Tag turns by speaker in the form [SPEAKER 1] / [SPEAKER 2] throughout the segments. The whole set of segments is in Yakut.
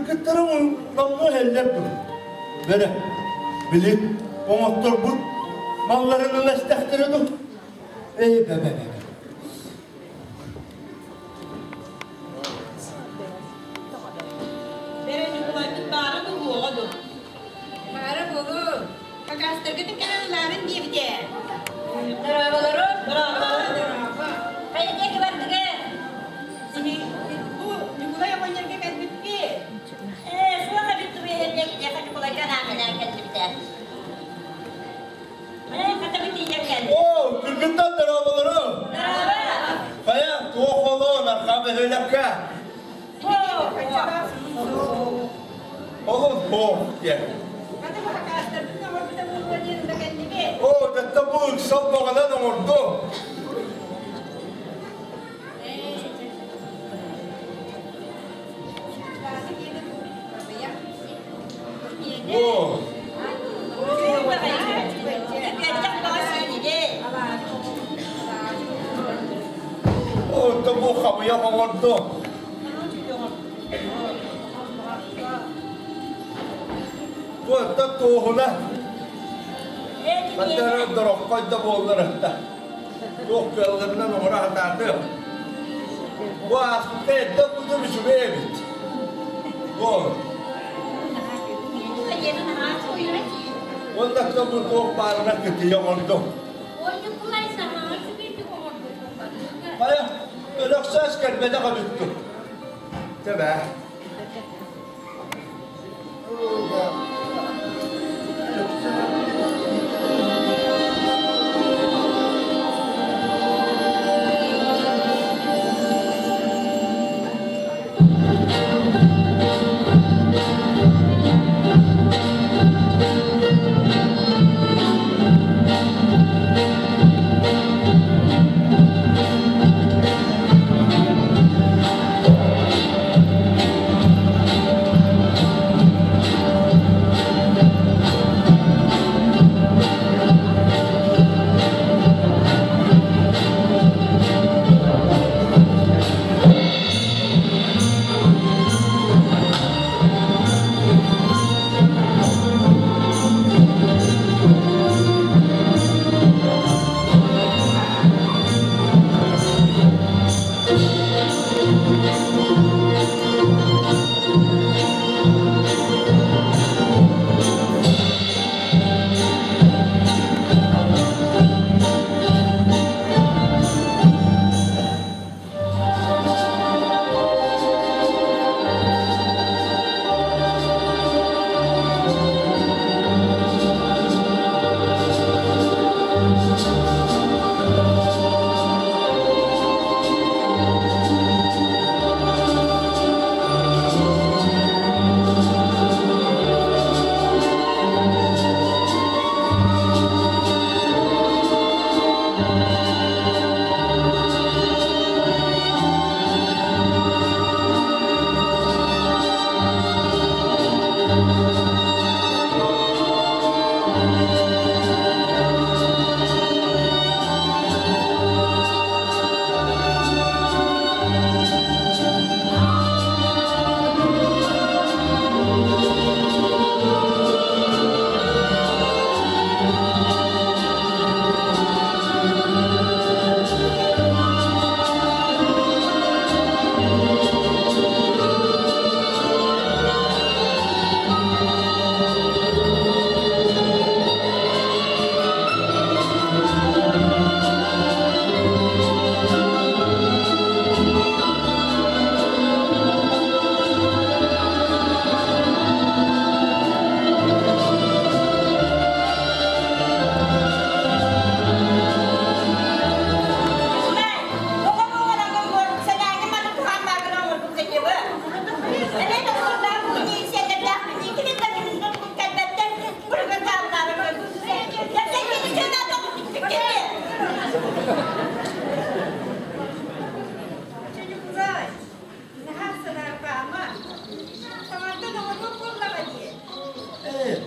[SPEAKER 1] Кыргыттарым номнуо иһэллэр дуо? Бэрэ, били оҥотторбут малларын ыла истэхтэрэ дуу? Ээ, бэ-бэ-бэ.
[SPEAKER 2] Бэрэ Ньукулайбыт баара буолуоҕа дуо?
[SPEAKER 3] Баара буолуо. Хакастаргытын кэлэн ылаарын диэбитэ.
[SPEAKER 2] Дорооболору. Дорооболору.
[SPEAKER 3] Хайа диэки бардыгы?
[SPEAKER 2] Бу Ньукулай оҕонньорго кэлбиппит.
[SPEAKER 3] Ээ, суох эбит тубуйа диэки Ньукулайга анаан кэллибитэ. Ээ, хатабы тиийэн кэлли.
[SPEAKER 1] О, кыргыттар дорооболору!
[SPEAKER 3] Дорообо!
[SPEAKER 1] Хайа, туох олоон, арҕаа бөһүөлэккэ? Олус буох диэн. Оо, дьэ бу ыксал баҕанан оҥорду. Оо. Оо, бу хамыйах оҥорду. Туотта туоһуна. Хантара дороххой да буоллар туох кыалларынан оҥоро сатаатым. Бу ааспыкка эрдэ ылбытым үчүгэй эбит. Буол. Уонна бу туох баарына кытыйа оҥордум. Хайа, Өлөксөөс кэлбэтэх эбиккин. Тэбээ.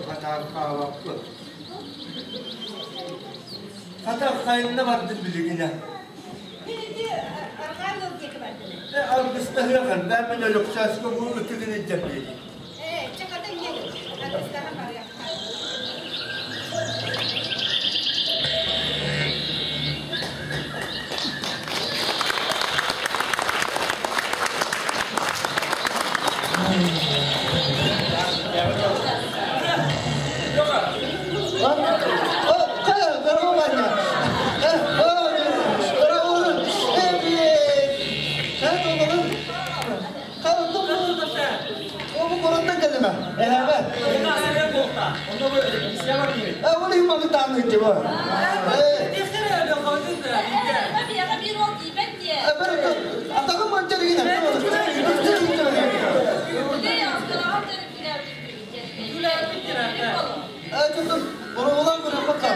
[SPEAKER 1] Хатархаабаппыт. Хата хайынна бардын билигинэ. Аргыстаһыах элбээн мин Өлөксөөскө бу ытыгын илдьэн биэрии.
[SPEAKER 4] Эме. Эһэбэ. Ол иманы тааны тиба. Атагым манчарыгына. Э, Боролан көрөппөккө.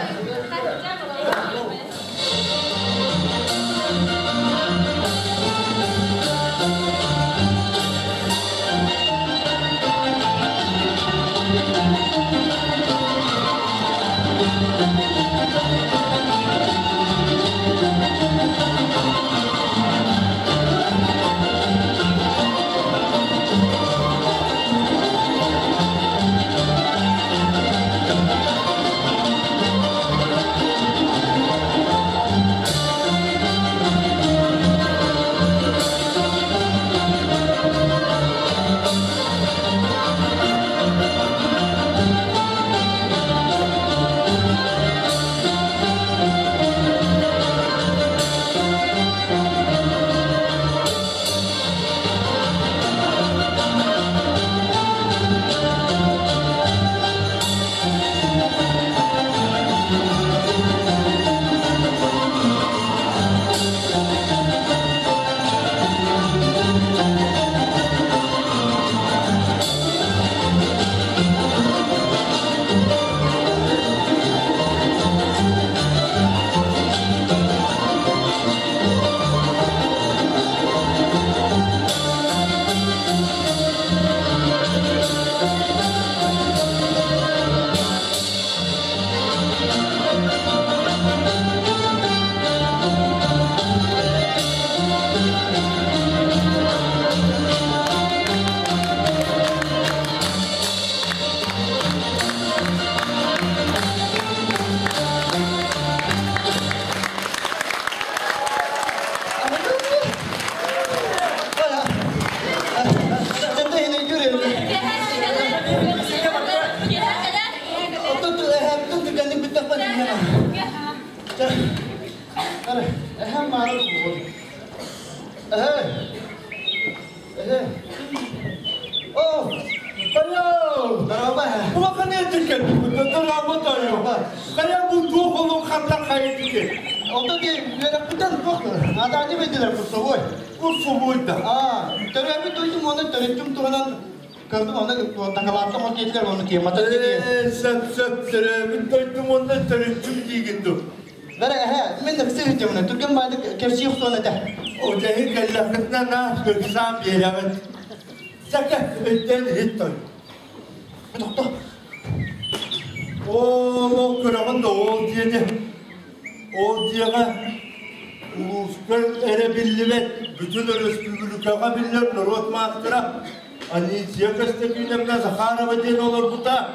[SPEAKER 1] Анисия Костякиновна Захарова диэн олорбута.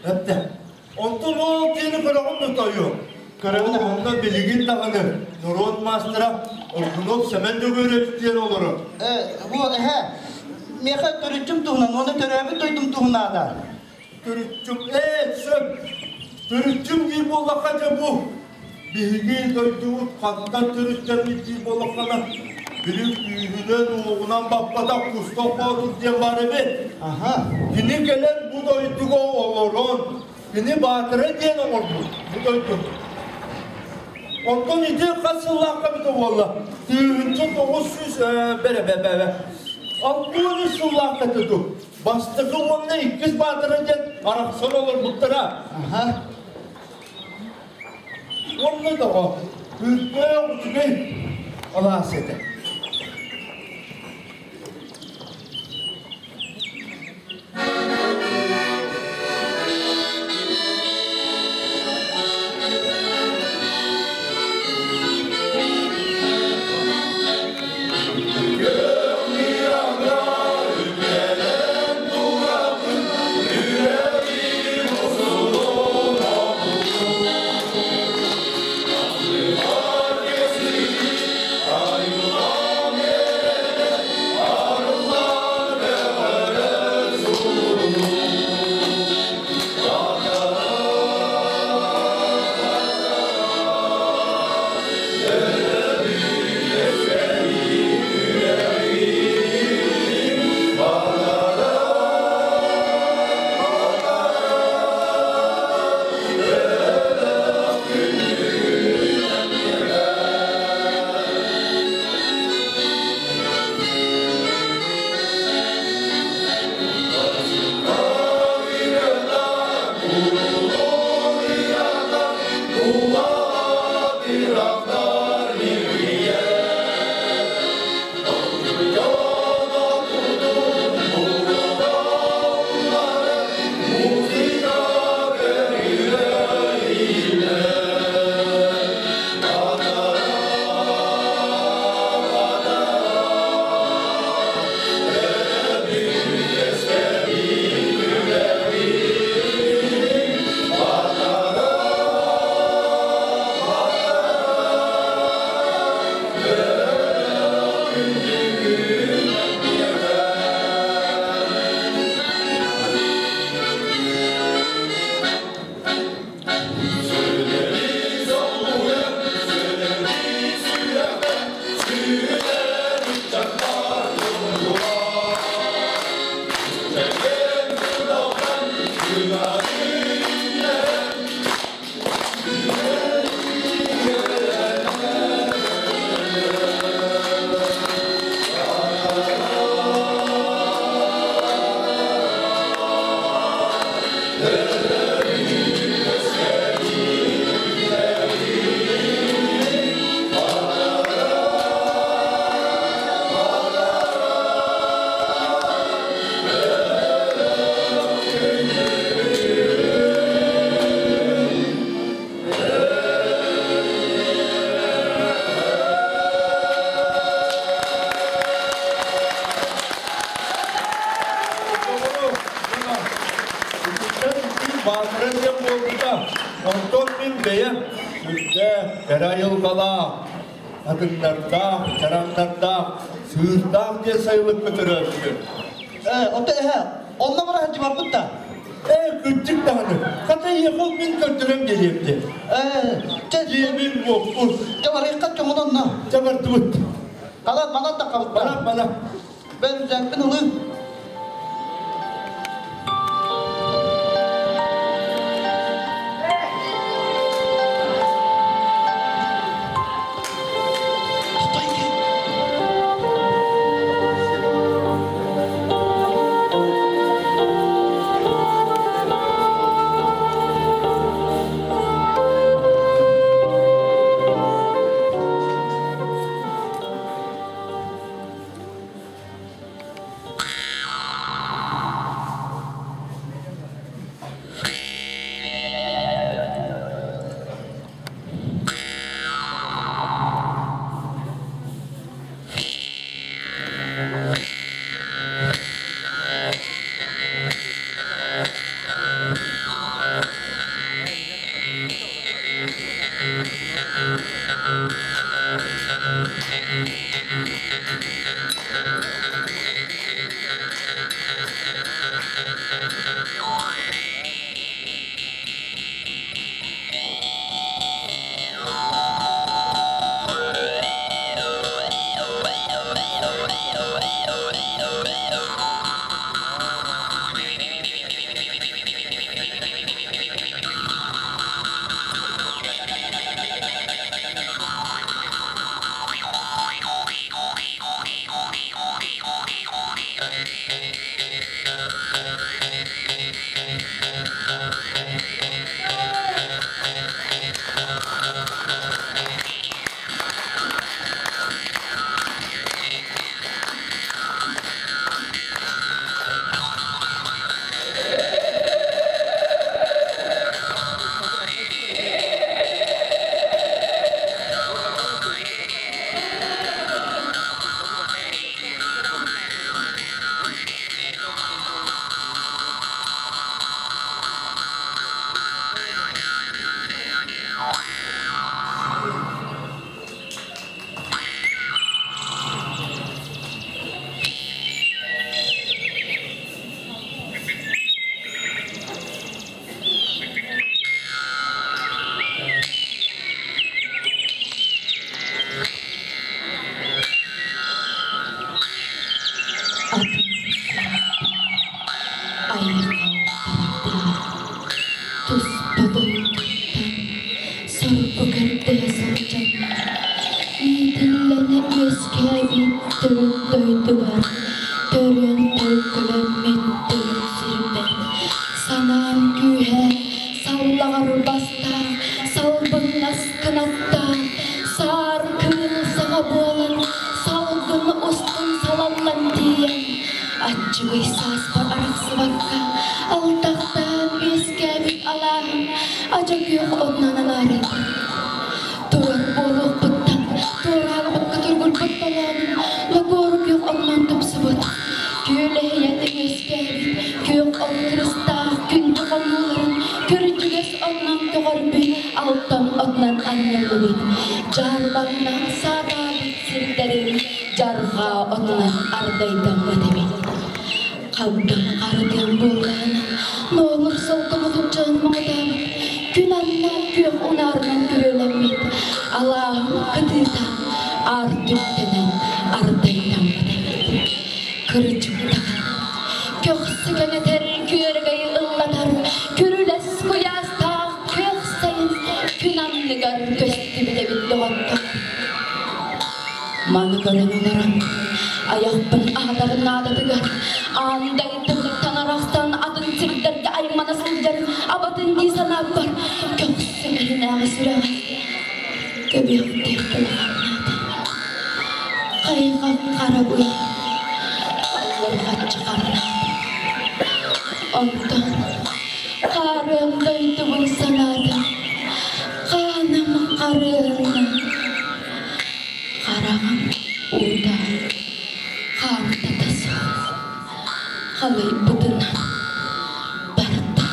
[SPEAKER 1] Эптэ. Онтон ол диэни көрөҕүн да тойу. Көрөҕүн онно билигин даҕаны норуот маастара Оргунов Сэмэн Дөгүөрэбит диэн олорор.
[SPEAKER 4] Бу эһэ миэхэ төрүччүм туһунан, уонна төрөөбүт дойдум туһунаада.
[SPEAKER 1] Төрүччүм, сөп. Төрүччүм дии буоллахха дьэ бу. Биһиги дойдубут хантан төрүттэммит дии буоллаххына, били күүһүнэн уоҕунан баппатах Кустах Боотур диэн баар эбит. Кини кэлэн бу дойдуга олорон, кини баатыра диэн оҥорбут бу дойду. Онтон ити хас сыллаахха эбитэ буолла? 1900 бэрэ бэ 63 сыллаахха этэ дуу. Бастакы уонна иккис баатыра диэн арахсан олорбуттара. Уонна тоҕо Үрдээх үчүгэй алаас этэ. Онтон мин бэйэм сүрдээх кэрэ айылҕалаах, атыҥнардаах, чараҥнардаах, сыырдаах диэн сайылыкка төрөөбүтүм.
[SPEAKER 4] Ээ, оттон эһээ, онно бара сылдьыбаппыт да?
[SPEAKER 1] Ээ, кырдьык даҕаны, хата эйиэхэ ол мин көрдөрөн биэриэм диэн.
[SPEAKER 4] Ээ, чэ,
[SPEAKER 1] Дьиэбин уоппут.
[SPEAKER 4] Дьэ барыахха чоҥун онно.
[SPEAKER 1] Дьэ бардыбыт.
[SPEAKER 4] Хала, манан таххабыт.
[SPEAKER 1] Манан, манан.
[SPEAKER 4] Бэрдээкпин ылыы.
[SPEAKER 5] Туспа дойдуттан соргу көрдөһө сылдьан, иитиллэнэ үөскээбит төрүт дойдубар, төрүөн төлкөлөммүт төрүт сирбэр, санаам күүһэ саллаҕар бастаах, салбыҥнас кынаттаах, саар кыыл саҕа буолан, салгын устун салаллан тиийэн, аччыгый сааспар арахсыбакка, алтахтаан үөскээбит алааһым адьа күөх отунан анаарыйбыт. Турар буолуохпуттан туораабыкка тургурбут толоонум логуору күөх отунан тупсубут. Күөлэһийэн үөскээбит күөх от кырыстаах күндү хонууларын көрүдьүгэс отунан көҕөрбүт алтан отунан анньыллыбыт. Дьаарбаҥнаах саараабыт сирдэрин дьарҕаа отунан ардайдаммыт эбит. Хагдаҥ харытыам буоллаҕына, ноолур солкобутун дьон моҕотообут, күн анна күөх унаарынан күрүөлэммит, алааһым кытыыта аар түптэнэн ардайдаммыт эбит. Кырдьык даҕаны, көхсү кэҥэтэр, күөрэгэй ыллатар, күрүлэс куйаастаах күөх сайын күн анныгар көстүбүт эбит доҕоттор. Маны көрөн олорон, айахпын аһатар наадатыгар аан дойдуттан арахсан атын сирдэргэ аймана сылдьар абатын дии санаабар көхсүм иһинээҕи сүрэҕэ көбүөхтүөх кылаханнаата. Хайҕах хара быа алларҕаччы хамнаата. Онтон хаарыан дойдубун санаатым, хааным харыанна. Хараҕым уута хаартата суох халыйбытынан барда.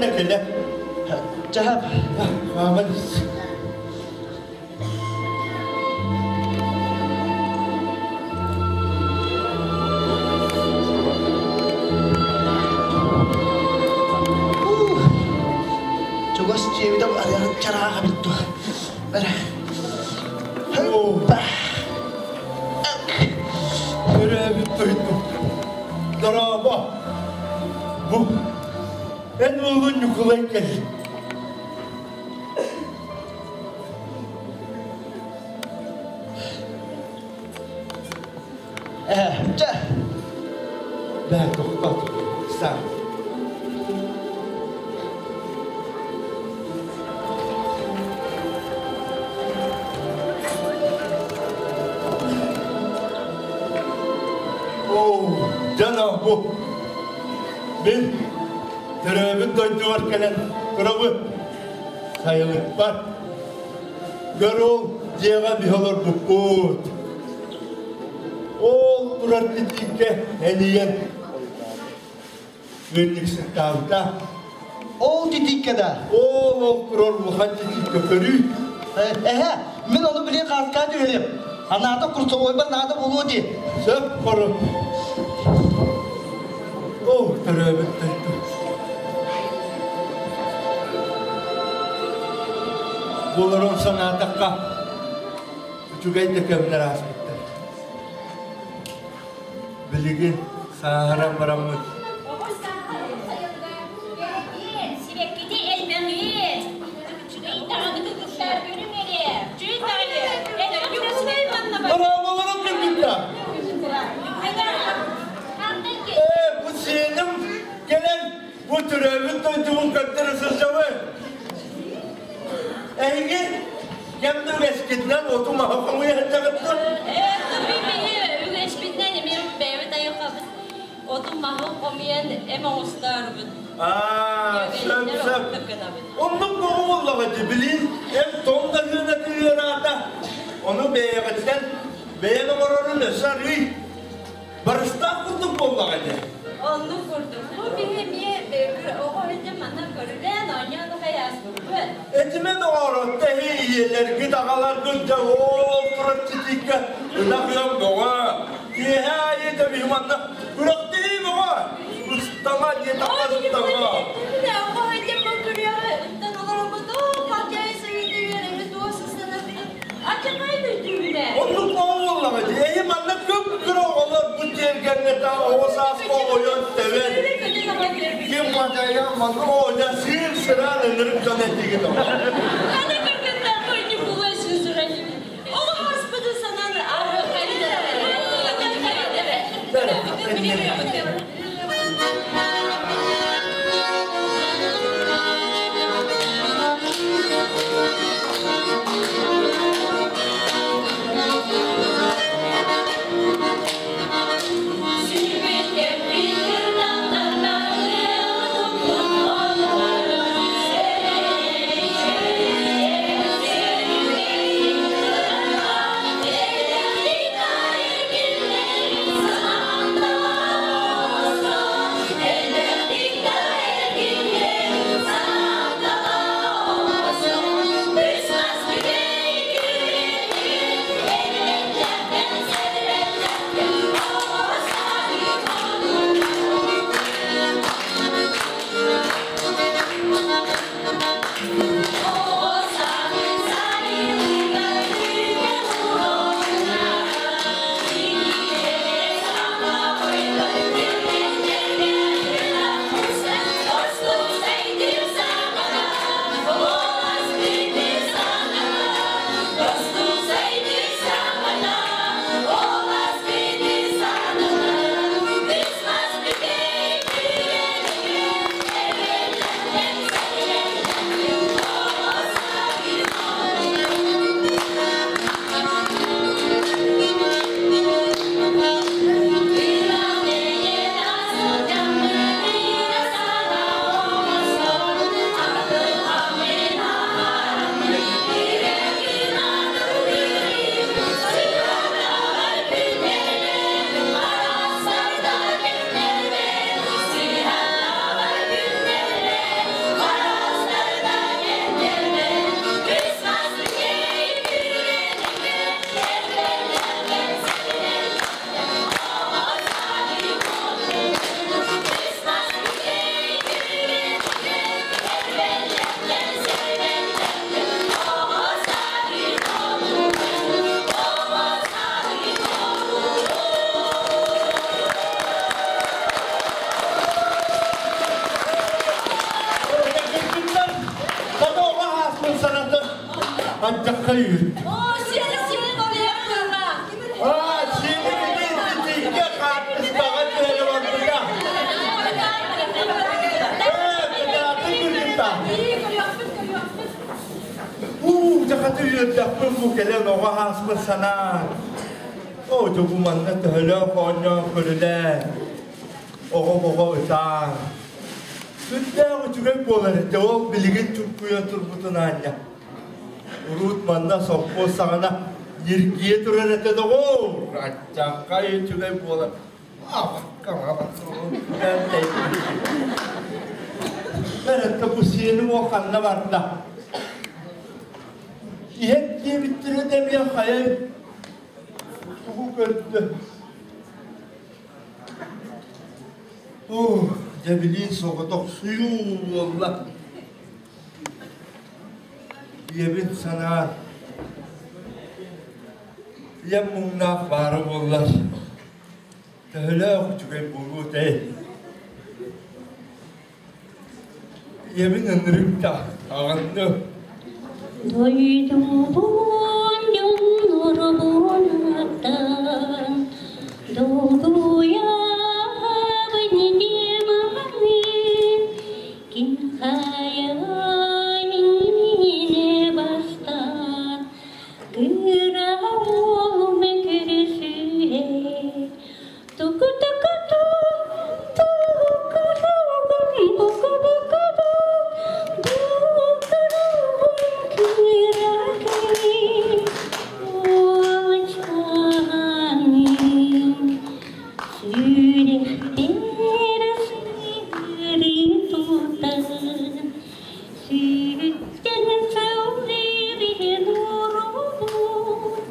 [SPEAKER 1] да кэлэ.
[SPEAKER 4] Чаһап.
[SPEAKER 1] Хааман
[SPEAKER 4] Чугас дьиэбитэ чарааха бүттү. Бэрэ.
[SPEAKER 1] Төрөөбүт дойду. Дорообо. Бу эн уолун Ньукулай кэллин.
[SPEAKER 4] Чэ.
[SPEAKER 1] Бээ, тохтот. Саа. Оо, дьэ бу мин төрөөбүт дойдубар кэлэн турабын. Сайылыкпар. Көр ол дьиэҕэ биһи олорбуппут. Ол турар титииккэ энийэн ыанньыксыттаабыта.
[SPEAKER 4] Ол титииккэ да?
[SPEAKER 1] Ол ол турар улахан титииккэ көрүү.
[SPEAKER 4] Эһэ, мин ону билин хааскаа түһэрим. Анаата курсовойбар наада буолуо дии.
[SPEAKER 1] Сөп хору. Оо, төрөөбүт дойду. Буоларын санаатахха, үчүгэй да кэмнэр ааспыттар. Билигин сааһыран бараммыт.
[SPEAKER 3] Оҕо сааһын сайылыга кэрэтиэн, сибэккити элбэҕиэн. Үчүгэй даҕаны кыргыттар көрүҥ эрэ.
[SPEAKER 2] Үчүгэй даҕаны. Үчүгэй манна бар.
[SPEAKER 1] Быраабаларым кыргыттар.
[SPEAKER 3] Хантан
[SPEAKER 1] Ээ, бу сиэним кэлэн бу төрөөбүт дойдубун көрдөрө сылдьабын. Эһиги кэм да үгэскитинэн оту-маһы хомуйа сылдьаҕыт дуо?
[SPEAKER 2] Үгэспитинэн эмиэ бэйэбит айылҕабыт оту-маһы хомуйан эм оҥостаарбыт.
[SPEAKER 1] Аа, сөп, сөп. Оннук боҕу буоллаҕа дии, билин эм тоҥ да сыанатын ыараата. Ону бэйэҕиттэн бэйэн оҥорорун өссө арыый барыстаах курдук буоллаҕа дии.
[SPEAKER 2] Оннук курдук. Бу биһи эмиэ оҕо сылдьан манна көрүлээн оонньоон хайааспыппыт.
[SPEAKER 1] Этимэ доҕоор, тэһи ийэлэргит, аҕаларгыт дьэ ол турар титииккэ ынах ыам бөҕө. Киэһэ аайы да биһи манна күрэхтэһии бөҕө. Ыстама диэтэххэ ыстама.
[SPEAKER 2] Оҕо сылдьан бу күрүөҕэ ыттан олоробут, оо, халдьаайы сырыытыгар эми туос ыстанарбытын ачакай өйдүүбүнэ.
[SPEAKER 1] Оннук бөҕө буоллаҕа дии. Эһи манна көп-кыра оҕолор бу тиэргэҥҥэ та оҕо сааска ойон тэбэн. Ким мадайа манна оҕо сыыр сыраан ынырык дьон этигит оҕо.
[SPEAKER 2] Ана кыргыттар Ньукулай сызырани. Оҕо хаспыты санан ары хайда.
[SPEAKER 1] Аччакка үүт.
[SPEAKER 2] Оо, сиэни сиэни балыйар кыылла.
[SPEAKER 1] Аа, сиэни билин тииккэ хаартыскаҕа түһэрэ барбыта. Ээ, кытаатын күлүтта. Уу, дьахаты үөрдэхпин бу кэлэн оҕо ааспыт санаа. Оо, дьэ бу манна төһөлөөх оонньоон көрүлээ. Оҕо-оҕо ытаан. Сүрдээх үчүгэй буолар этэ, ол билигин чуҥкуйан турбутун аанньа. Урут манна сопхуос саҕана ньиргийэ турар этэ доҕоор, аччаккай үчүгэй буолар. Бэрэтэ бу сиэним ол ханна барда? Иһэн диэбиттэрэ да эмиэ хайа тугу көрдө? Ух, дьэ билиин соҕотохсуйуу буолла. Ийэбин санаан, ийэм муҥнаах баара буоллар, төһөлөөх үчүгэй буолуо этэй? Ийэбин ынырык да аҕынным.
[SPEAKER 6] Дойдубун дьоннорбун аттан долгуйабын демалын ким хайа мине бастан кыра уолум көрүсүһэ туку-туку-ту туку-тугум буку-буку-бу буку-ругум кыракый уолчааным сүрэхпэр сыыры тутан сүрүттэн сылдьыбын уруубун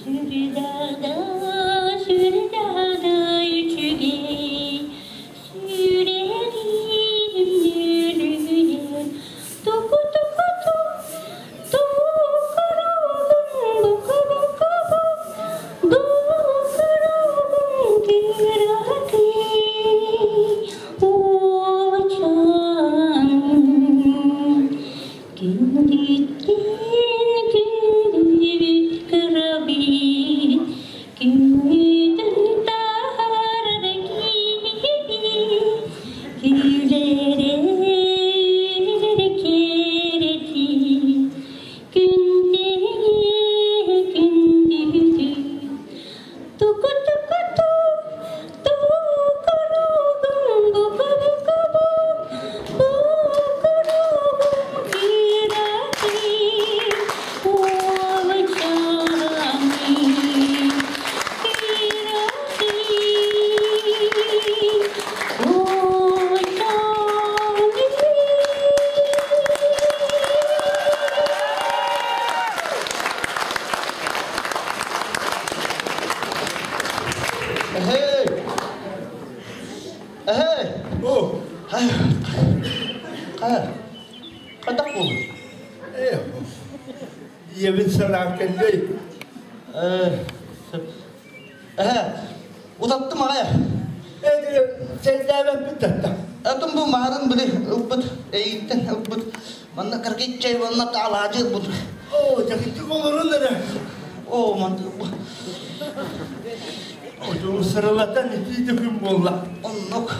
[SPEAKER 6] сүрдада сүрдада үчүгэй сүрэҕим үөрүйэн туку-туку-ту туку-ругум буку-буку-бу буку-ругум кыракый уолчааным күндүттэн күндүбүт кырабыт күнүтүн таһаарар киһибит күлэрэ кэрэтин күндэйэ күндүтүн туку-туку-ту туку-ругум буку-буку-бу буку-ругум кыракый уолчааным кыракый уолчааным.
[SPEAKER 4] Эһэй! Эһэй!
[SPEAKER 1] О,
[SPEAKER 4] Хайа, хайдах буолуй?
[SPEAKER 1] э, ийэбин санаан кэллэй.
[SPEAKER 4] Э, эһэ, утаттым аҕай.
[SPEAKER 1] Э, чэйдээбэппит да.
[SPEAKER 4] Атын бу маарын били ылбыт, эйиттэн ылбыт. Манна кыргый чэй уонна алаадьы ылбыт.
[SPEAKER 1] Оо, дьакыттык олорун эрэ.
[SPEAKER 4] Оо, ман
[SPEAKER 1] О, сырылатан итии да күн буолла.
[SPEAKER 4] Оннук.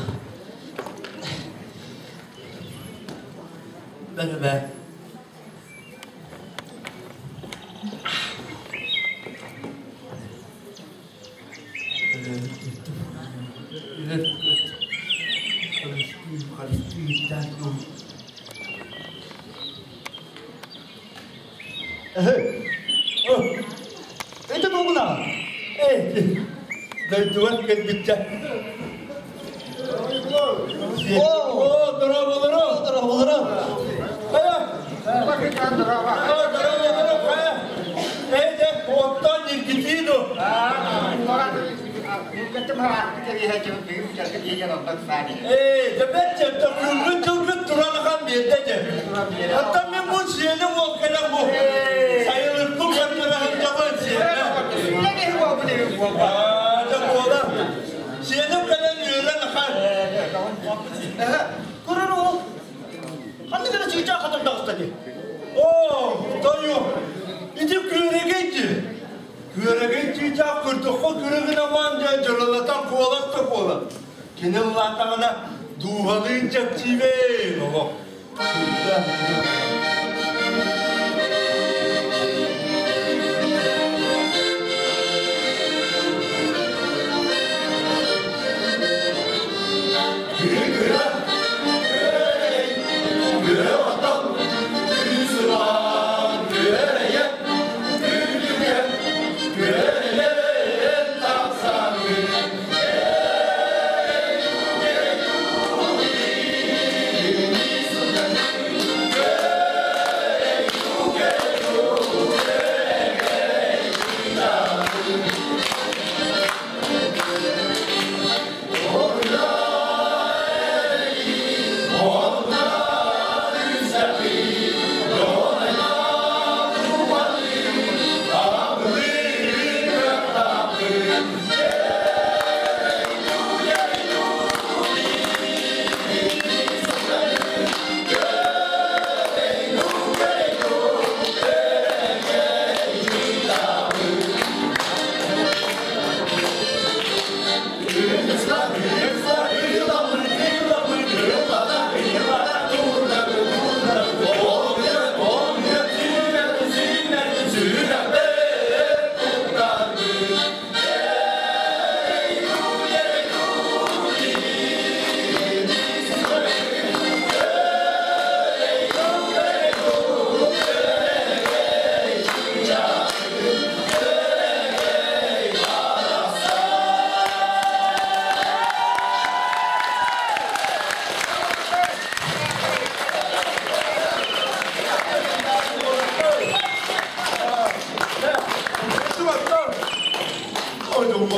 [SPEAKER 1] Бэрбэ.
[SPEAKER 4] Эһэй! Ити тугуна?
[SPEAKER 1] Э, дойдугар кэлбиччэ. О, дорооболоро!
[SPEAKER 4] Дорооболоро!
[SPEAKER 1] Хайа! О, дорооболоро, хайа! Э, дьэ, оттон ньиргитии дуо? Ээ, дьэ, бэрт күҥҥүт дьылгыт туран ахан биэрдэ дьэ. Оттон мин бу сиэним уол кэлэн бу сайылыкпын көрдөрө сылдьабын сиэнэ. Аа, дьэ буолар. Сиэним кэлэн үөрэн ахан.
[SPEAKER 4] Эһэ, көрөр уол. Ханнык эрэ чыычаах хатырдаҕыста дии.
[SPEAKER 1] Оо, тойу. чыычаах көрдөххө кырыгынамаан дьэ дьырылатан куолас да куолас. Кини ыллаатаҕына дууһалыын чэпчиибин олох.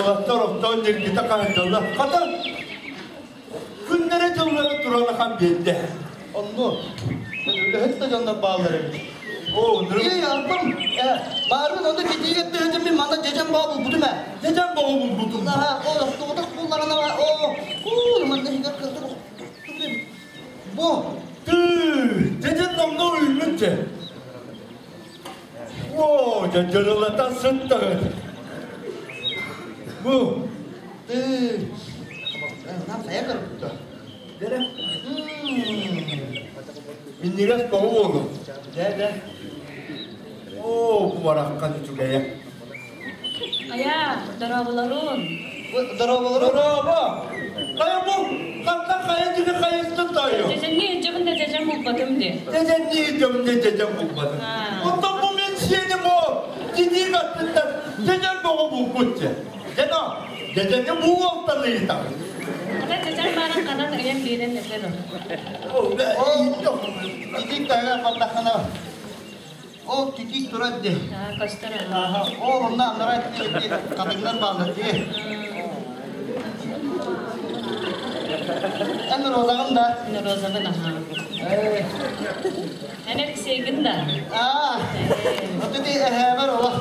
[SPEAKER 1] Уолаттар оттон ньиргитэ хаһыдаллар. Хата күннэрэ дьыллара туран ахан биэрдэ.
[SPEAKER 4] Онно. Үлэһит да дьоннор бааллар эбит.
[SPEAKER 1] Оо, ныры.
[SPEAKER 4] Ие, арбам, баарбын онно титиигэ тыһытым мин манна дьэдьэн баа булбутум ээ.
[SPEAKER 1] Дьэдьэн баҕа булбутум.
[SPEAKER 4] Наһаа, о, тоҕотох булларына ба, о, уу, манна иһигэр кырдык Бу,
[SPEAKER 1] Тыы, дьэдьэн номно үймүт дьэ. Оо, дьэ дьырылатан сыттаҕыт. Бу,
[SPEAKER 4] тыы, нам сайа көрбүттэ.
[SPEAKER 1] дэрэ. Минньигэс баҕа буолу.
[SPEAKER 4] Дэ, дэ.
[SPEAKER 1] Оо, бу бараххан үчүгэйэ.
[SPEAKER 6] Ая, дорооболорун.
[SPEAKER 4] Дорооболору.
[SPEAKER 1] Дорообо! Хайа бу, хантан хайа диги хайыстын тайо.
[SPEAKER 6] Дьэдьэнни илдьэбин да дьэдьэн булбатым дии.
[SPEAKER 1] Дьэдьэнни илдьэбин да дьэдьэн булбатым.
[SPEAKER 6] Аа.
[SPEAKER 1] Оттон бу мин сиэним о, титиик аттыттан дьэдьэн бөҕө булбут дьэ. Дьэно, дьэдьэни бу уолтан ыйытаҕын.
[SPEAKER 6] Ата дьэдьэн баарын ханан ыйан биэрэн этэн ол.
[SPEAKER 4] Ол, титиик таһыгар бардаххына, ол титиик турар дии.
[SPEAKER 6] Аа, көстөр.
[SPEAKER 4] Аха, ол онно анараа тиийбит хатыҥнар бааллар дии. Эн розаҕын да?
[SPEAKER 6] Мин розабын аха.
[SPEAKER 4] Э,
[SPEAKER 6] Эн Алексейгин да?
[SPEAKER 4] аа, вот ити эһээбэр олох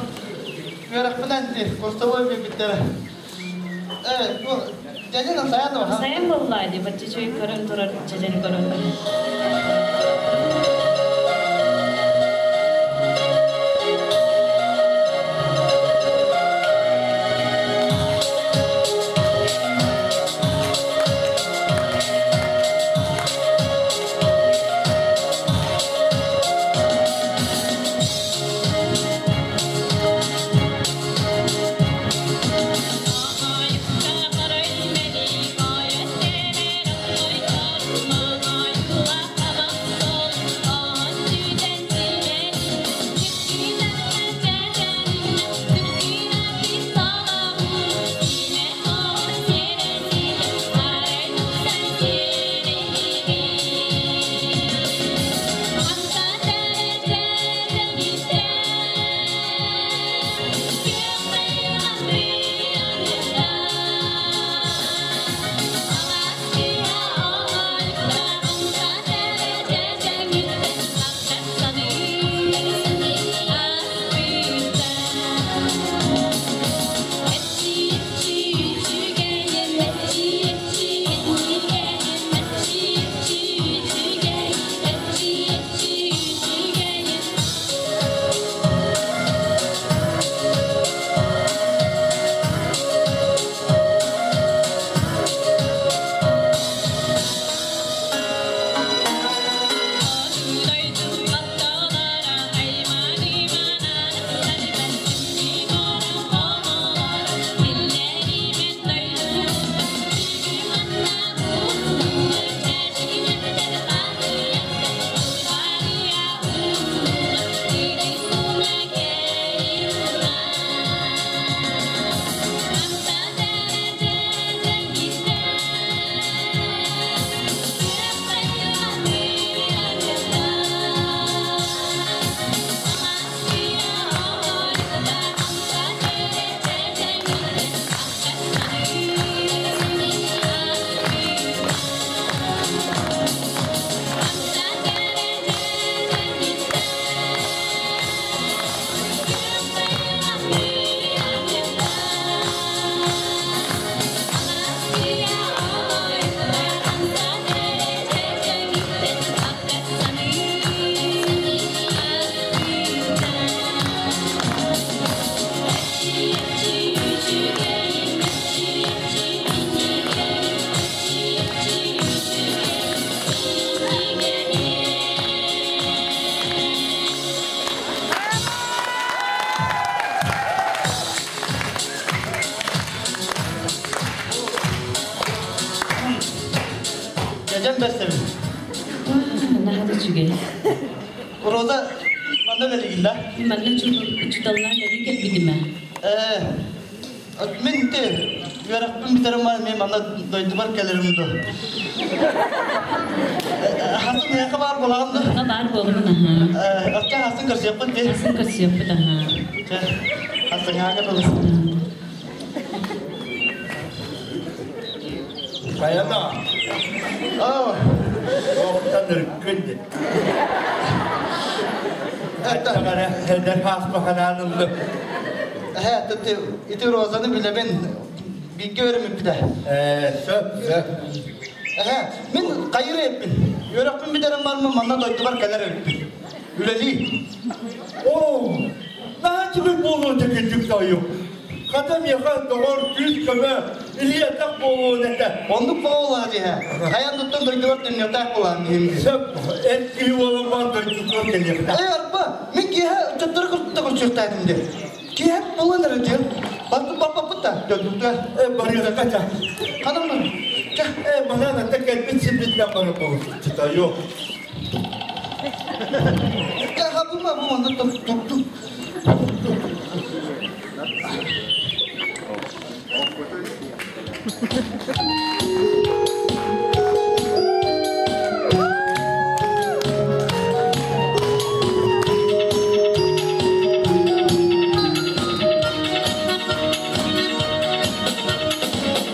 [SPEAKER 4] үөрэхпинэн дии, курсовой биэрбиттэрэ. Э, бу дьэдьэн сайан да
[SPEAKER 6] Сайын буолла дии, бачча үчүгэй көрөн турар дьэдьэни көрөн. Наһаа да үчүгэй.
[SPEAKER 4] Роза манна үлэлиигин да?
[SPEAKER 6] Манна учууталлаан үлэлии кэлбитим ээ.
[SPEAKER 4] Ээ, мин те үөрэхпин бүтэрим мен манна дойдубар кэлэрим ду. Хасын эйэхэ баар буолаҕын ду?
[SPEAKER 6] Ха баар буолабын аһаа.
[SPEAKER 4] Ачча хасын көрсүөхпүт дии.
[SPEAKER 6] Хасын көрсүөхпүт аһаа.
[SPEAKER 4] Чэ, хасыҥаага дылы.
[SPEAKER 1] Хайана?
[SPEAKER 4] Оо.
[SPEAKER 1] Туохтан өркүн дии. Эттэ эдэр хааспаханаан ыллым.
[SPEAKER 4] Эһэ, ити Розаны билэбин. Бииргэ үөрэммиппитэ.
[SPEAKER 1] Ээ, сөп, сөп.
[SPEAKER 4] Эһэ, мин хайыр эппин. Үөрэхпин бүтэрэн бармын манна дойдубар кэлэр эбиппин. Үлэлии.
[SPEAKER 1] Оо, наһаа үчүгэй буолуо дьэкирдик тойук. Хата миэхэ доҕор күүс-көмө, илии-атах буолуон этэ.
[SPEAKER 4] Оннук буолуо диһэ. Хайан туттан дойдубар төннүөхтээх буолаан диһим.
[SPEAKER 1] Сөп, эр киһи буолан баран дойдутугар кэлиэхтээх.
[SPEAKER 4] Эй, арба, мин киэһэ ыччаттары кытта көрсүөхтээтим диэн. Киэһэ буолан эрэ диэн. Барбыт барбаппыт да, дойдутугар.
[SPEAKER 1] Э, барыахха ча.
[SPEAKER 4] Ханан бар? Чэ.
[SPEAKER 1] Э, манан ата кэлбит сирбитинэн барар буолбут. Чытайо.
[SPEAKER 4] Чэ, хабыма бу манна тук тук.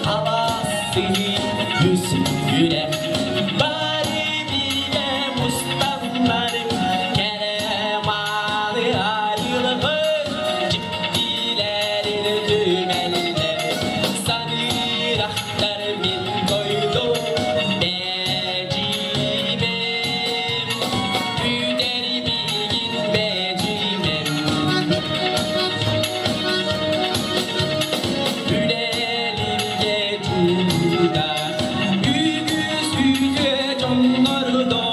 [SPEAKER 7] Алаас үс үрэх бары бигэ мустаннар кэрэ мааны айылгын дьиктилэрин түмэллэр саныырахтар мин дойдум бэдьимэм бүтэр миигин бэдьимэм Үлэлиргэ чууда үгүс үтүө дьоннордо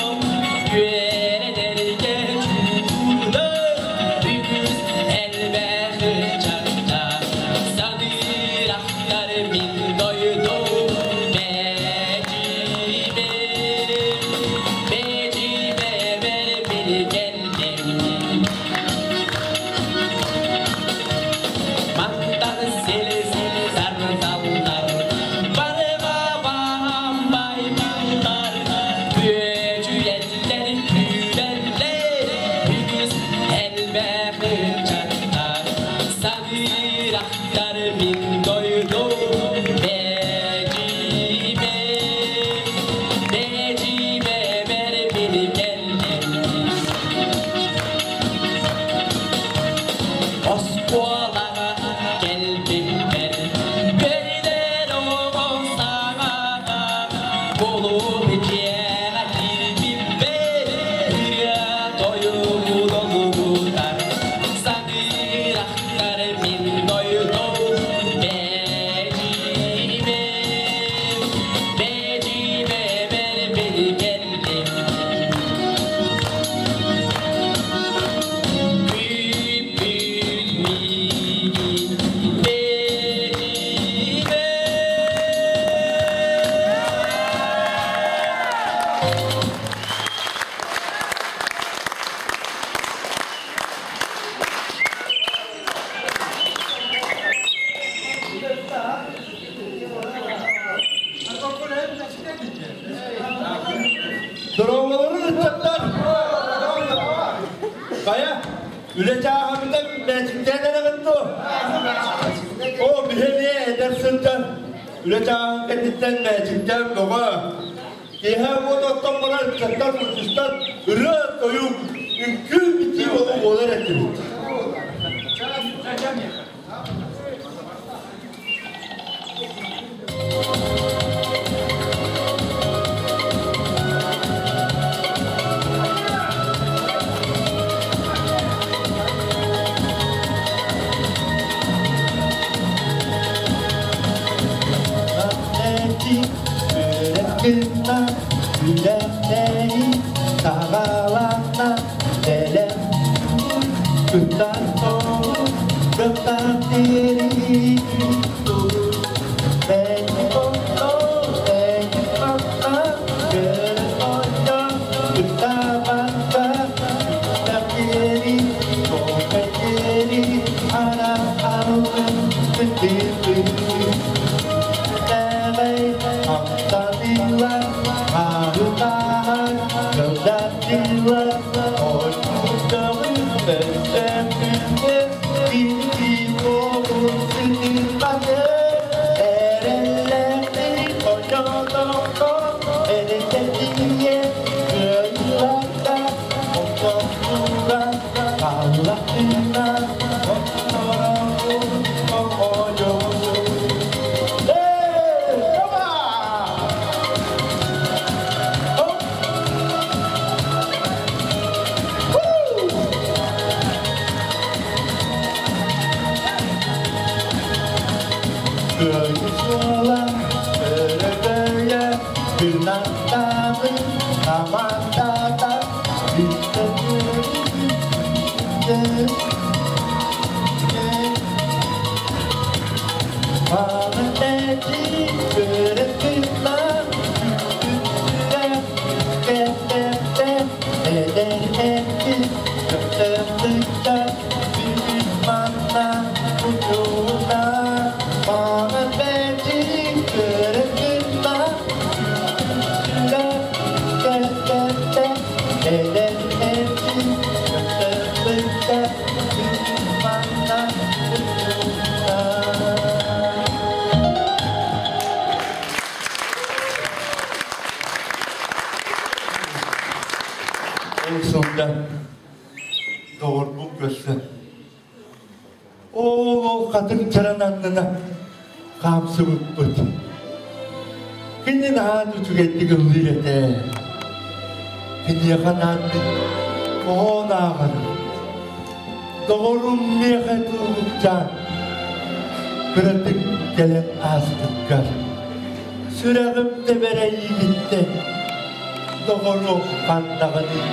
[SPEAKER 7] үөрэнэргэ чууда үгүс элбэх ыччатта саныырахтар мин дойдум бэдьимэм бэдьимэбэр мин кэллим. Мантан сил сарзаллар, барыга баамбай баллар, бүөчүйэллэр, күүрэллэр, үгүс элбэх ыччаттар, саныырахтар мин дойдум бэдьимэм, бэдьимэбэр мин кэллим. Оскуолаҕа кэлбиппэр бэринэр оҕо саҥаҕа кулууп дьиэҕэ киирбиппэр ырыа тойугу долгутар саныырахтар мин дойдум бэдьимэм бэдьимэбэр мин кэллим. Күүппүт миигин бэдьимэм.
[SPEAKER 1] Дорооболорун ыччаттар! Хайа, үлэ чааһабыта мээчиктээн эрэҕин дуо? Оо, биһи эмиэ эдэр сылдьан үлэ чааһын кэнниттэн мээчиктээн бөҕө. Киэһэ уот оттон баран ыччаттар мустустан ырыа-тойук, үҥкүү-битии олу буолар этибит. Үрэккинна үлэхтэри саҕаланна бэлэм кыттан кыттан Туорааччылар ойуурдаҕын өстөөхтүнэ киһи уолун сытырҕаны эрэллээхтик ойоотоххо эрэйдэтиҥҥэ кыайыылаахта хотоннуура хааллахтына хотторорун оҕойоҕун. Hey, come on! Oh, woo! Кыайыы суола өрөгөйө күнаттаабыт хамаандата Thank you. Ол сылдьан доҕорбун көрсөн, ол хатыҥ чаран аннына хаамсыбыппыт. Кини наһаа үчүгэйдик ыллыыр этэ. Киниэхэ анаан мин хоһоон ааҕарым. Доҕорум миэхэ туллукчаан кыратык кэлэн ааспыккар. Сүрэҕим тэбэрэ иигиттэн доҕоруом ханнаҕыный?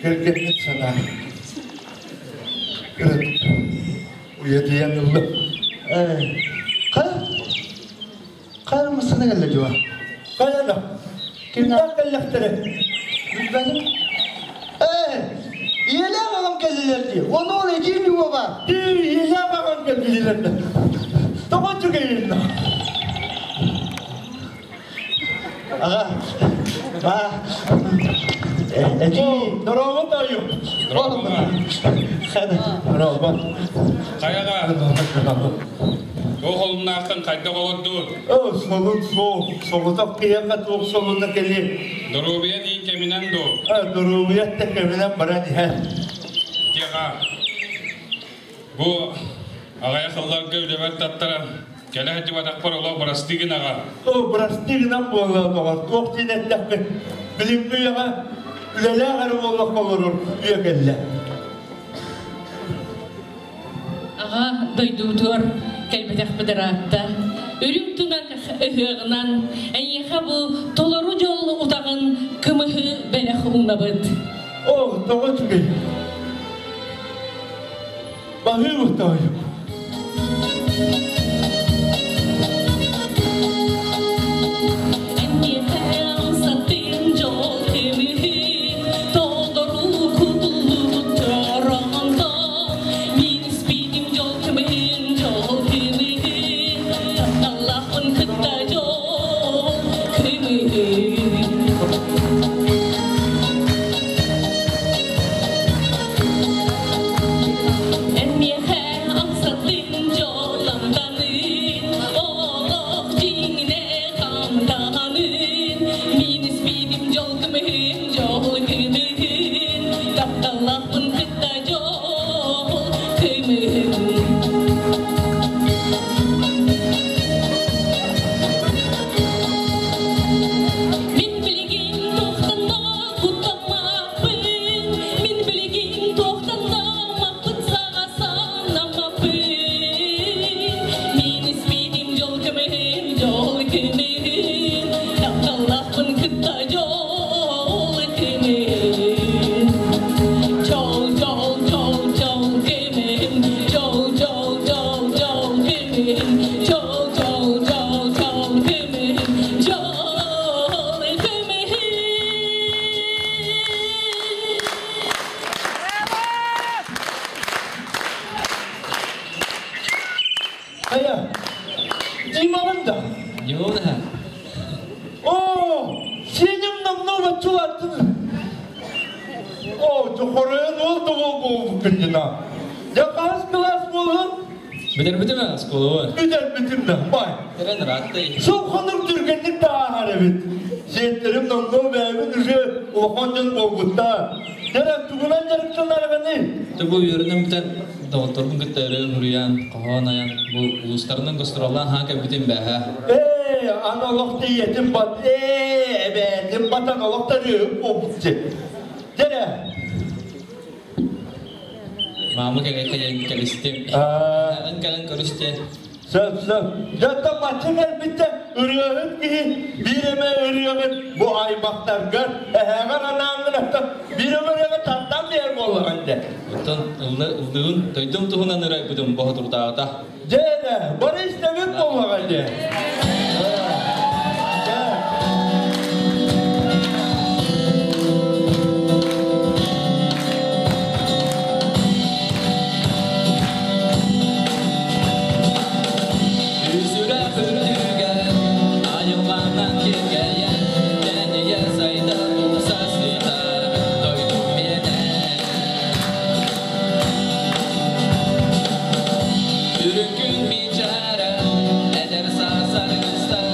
[SPEAKER 1] Кэргэммит санаа уйадыйан ыллым.
[SPEAKER 4] Хайа массыына кэллэ дьуо?
[SPEAKER 1] Хайана? Кимнээх кэллэхтэрэ?
[SPEAKER 4] Билбэтим. Ээ, ийэлээх аҕам кэллилэр дии. Ону ол эдьиий Люба баар.
[SPEAKER 1] Дии, ийэлээх аҕам кэллилэр да. Тоҕо үчүгэйин?
[SPEAKER 4] Аҕа, ба, эдьиий.
[SPEAKER 1] Дорообо тойу.
[SPEAKER 4] Дорообо.
[SPEAKER 1] Дорообо.
[SPEAKER 8] Хайаҕа? Туох олуннааххын хайдах олордуун?
[SPEAKER 1] Оо, солун суох, соҕотох киһиэхэ туох солуна кэлиэ.
[SPEAKER 8] Доруобуйа диин кэминэн дуу?
[SPEAKER 1] Доруобуйа да кэминэн баран иһэр.
[SPEAKER 8] Тиэхэ, бу аҕыйах сылларга үлэбэр таттаран, кэлэ сылдьыбатахпар олох бырастыы гын аҕа.
[SPEAKER 1] Оо, бырастыы гынан буолла доҕор, туох диэн эттэхпин, билиҥҥи үйэҕэ үлэлээх эрэ буоллахха олорор үйэ кэллэ.
[SPEAKER 6] Аҕа дойдубутугар кэлбэтэхпит ыраатта. Үрүҥ тунах ыһыаҕынан эйиэхэ бу толору дьол утаҕын кымыһы бэлэх уунабыт.
[SPEAKER 1] Оо, тоҕо үчүгэй. Баһыыбыт тоойум.
[SPEAKER 6] Мин билигин тохтанна куттаммаппын, мин билигин тохтаннаммаппын, саҥа санаммаппын. Мин испитим дьол көмөһүм, дьол көмөһүм, тапталлаахпын кытта дьол көмөһүм. Дьол, дьол, дьол, дьол көмөһүм, дьол, дьол, дьол, дьол көмөһүм, дьол, дьол, дьол, дьол көмөһүм, дьол көмөһүм.
[SPEAKER 1] Хайа, Димаҕын да?
[SPEAKER 7] Димабын аһа.
[SPEAKER 1] Оо, сиэним номнуо баччалааттын. Оо, дьохоройон уол да уол буолбуккун дьина. Дьэ, хаһыс кылаас буолуһун?
[SPEAKER 7] Бүтэрбитим ээ, оскуолабын.
[SPEAKER 1] Бүтэрбитим да, бай.
[SPEAKER 7] Кэлэн ырааттай.
[SPEAKER 1] Сыл хонук түргэнник да ааһар эбит. Сиэттерим номнуо бэйэбин уже улахан дьон буолбуттар. Дьэ, тугунан дьарыктанарыгыный?
[SPEAKER 7] Бу үөрэнэн бүтэн доҕотторбун кытта өрө уһуруйан, хоһоон айан, бу улуустарынан гастроллаан хаан кэлбитим бээһэ.
[SPEAKER 1] Ээ, аны олох тийэтин бат, ээ, эбээтин батан олох тарыып буолбут. Дьэ,
[SPEAKER 7] Маама кэлэн кэлистим. Эн кэлэн көрүстэ.
[SPEAKER 1] Сөп, сөп. Дьэ, бачча кэлбиттэ ырыаһыт киһи биир эмэ ырыаҕын бу аймахтаргар, эһээҕэр анаангын аттан биир эмэ ырыаҕы тартан биэр буоллаҕын дэ.
[SPEAKER 7] Оттон ыллыын дойдум туһунан ырайбытым боһотурдаата.
[SPEAKER 1] Дьэ, бары истэбит буоллаҕын дэ.
[SPEAKER 7] Үсүрэх үрдүгэр айылҕанан киэргэйэн, тэнийэ сайда тупса сытар дойдум миэнэ. Үрүҥ күн мичээрэ, эдэр саас аргыстар,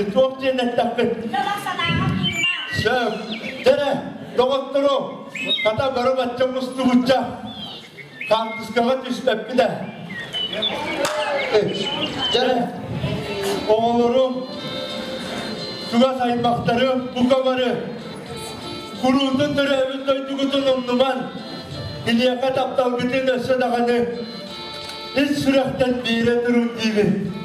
[SPEAKER 1] ди туох диэн эттэххин?
[SPEAKER 3] Дьолох санааҕа тутума.
[SPEAKER 1] Сөп. Дэрэ, доҕоттору, хата бары бачча мустубучча хаартыскаҕа түспэппит ээ. Дьэ, оҕолорум, чугас аймахтарым, бука бары куруутун төрөөбүт дойдугутун умнуман, киниэхэ тапталгытын өссө даҕаны ис сүрэхтэн биэрэ турун диибин.